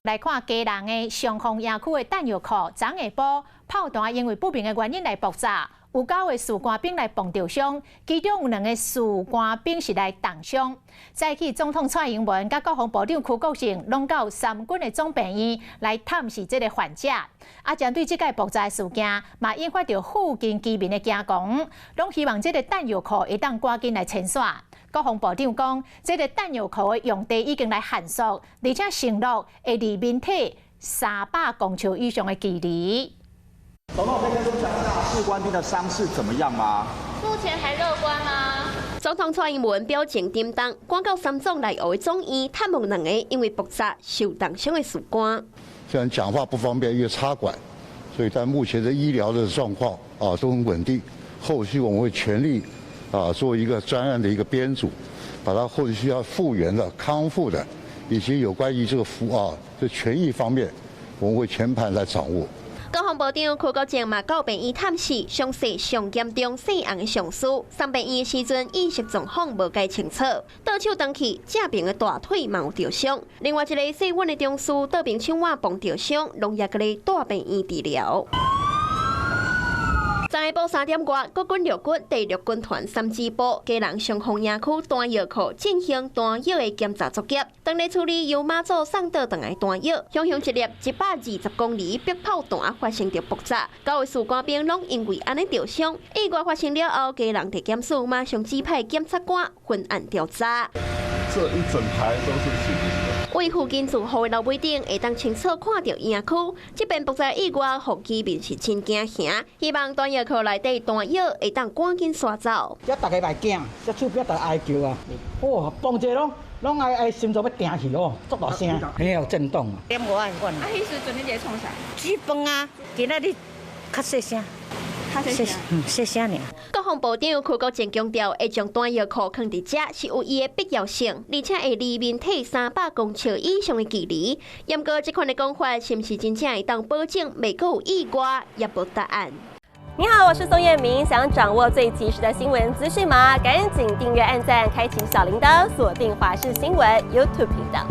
來看基隆的雙峰營區的彈藥庫，昨下晡炮彈因為不明的原因來爆炸，有九個士官兵來碰著傷，其中有兩個士官兵是來重傷。早起總統蔡英文佮國防部長邱國正攏到三軍的總病院來探視這个患者。啊，針對這个爆炸事件，嘛引發著附近居民的驚惶，攏希望這个彈藥庫會當趕緊來清紲。國防部長講，這个彈藥庫的用地已經來限縮，而且承諾會離民體300公尺以上的距離。總統可以跟我們講一下士官兵的傷勢怎麼樣嗎？目前還樂觀嗎？總統蔡英文表情沉重，趕到三總內湖的總院探望兩個因為爆炸受重傷的士官。雖然講話不方便，因為插管，所以在目前的醫療的狀況啊都很穩定。後續我們會全力啊做一個專案的一個編組，把它後續需要復原的、康復的，以及有關於這個服啊這權益方面，我們會全盤來掌握。國防部長邱國正嘛到病院探視，傷勢上嚴重姓洪的上士，送病院的時陣意識狀況無介清楚，倒手轉去正爿的大腿嘛有著傷。另外一个姓阮的中士倒爿手腕碰著傷，攏也閣咧帶病院治療。昨下晡3點外，國軍陸軍第六軍團三支部基隆雙峰營區彈藥庫進行彈藥的檢查作業。當咧處理由馬祖送倒轉來彈藥，響響一粒120公厘迫炮彈發生著爆炸，九个士官兵攏因為按呢著傷。意外發生了後，基隆地檢署馬上指派檢察官分案調查。這一整排都是士兵。位附近住戶的樓尾頂會當清楚看著營區，這邊爆炸意外，予居民是真驚嚇，希望彈藥庫內底彈藥會當趕緊刷走。這逐家嘛驚，這厝邊逐家哀叫啊！哦，嘣一下攏攏愛愛心臟欲定去哦，足大聲，很有震動。點外按管。啊，彼時陣你佇咧創啥？煮飯啊，今仔日較細聲。較細聲，嗯，細聲爾。國防部長邱國正強調，會將彈藥庫囥佇遮是有伊的必要性，而且會離民體300公尺以上的距離。毋過這款的講法，是毋是真正會當保證袂閣有意外，也無答案。你好，我是宋燕明，想掌握最及時的新聞資訊嗎？趕緊訂閱、按讚、開啟小鈴鐺，鎖定華視新聞 YouTube 頻道。